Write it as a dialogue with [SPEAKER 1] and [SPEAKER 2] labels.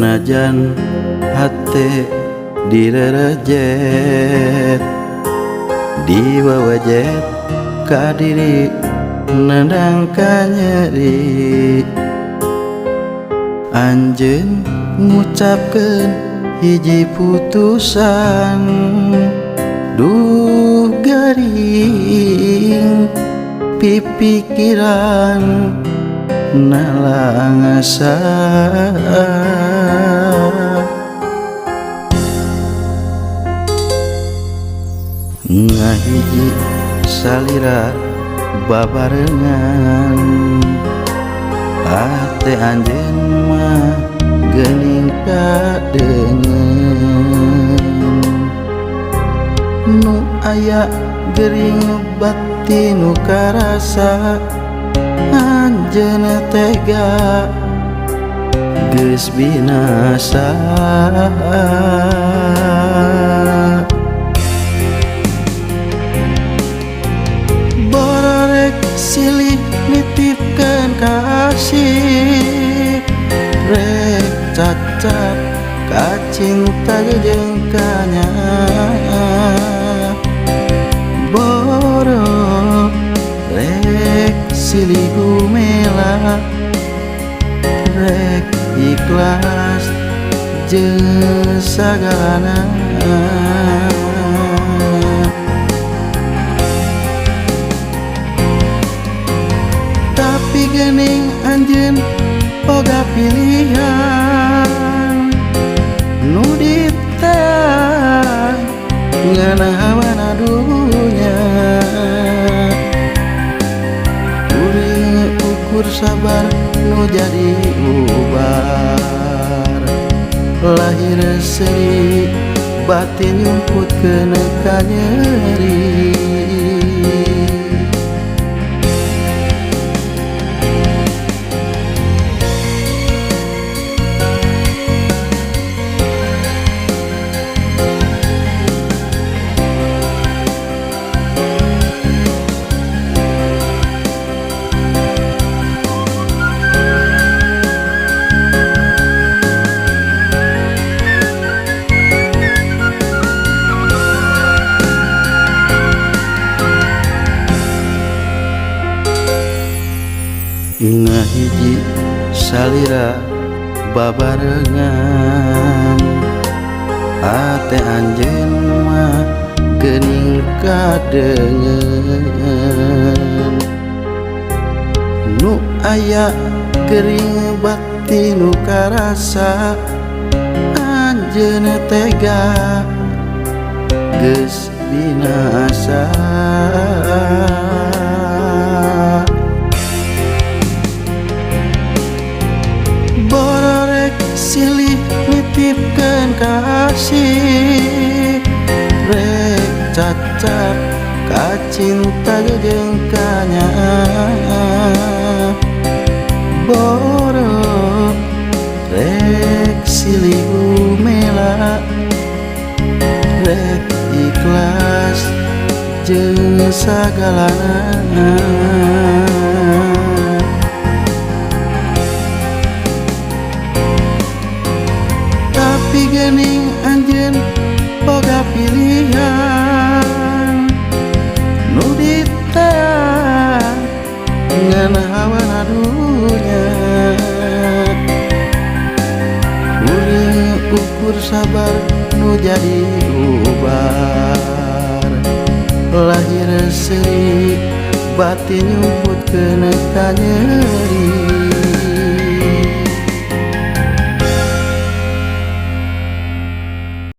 [SPEAKER 1] Najan hate direrejet diwawajet ka diri nendang ka nyeri anjeun ngucapkeun hiji putusan duh gering pipikiran nalangsa. Ngahiji salira babarengan hate anjeun mah geuning kadeungeun nu aya gering batin nu karasa anjeun tega geus binasa. Bororek silih nitipkeun kasih rek cacap ka cinta jeung kanya bororek silih gumela rek ikhlas jeung sagalana. Tapi geuning anjeun boga pilihan nu diteang ngeunah hawana dunya kuring ukur sabar nu jadi ubar lahir seuri batin nyumput keuna ka nyeri. Ngahiji salira babarengan hate anjeun mah geuning kadeungeun nu aya gering batin nu karasa anjeun tega geus binasa. Bororek silih nitipkeun kasih rek cacap ka cinta jeung kanya bororek silih gumela rek ikhlas jeung sagalana. Tapi geuning anjeun boga pilihan nu diteang ngeunah hawana dunya kuring ukur sabar nu jadi ubar lahir seuri batin nyumput keuna ka nyeri.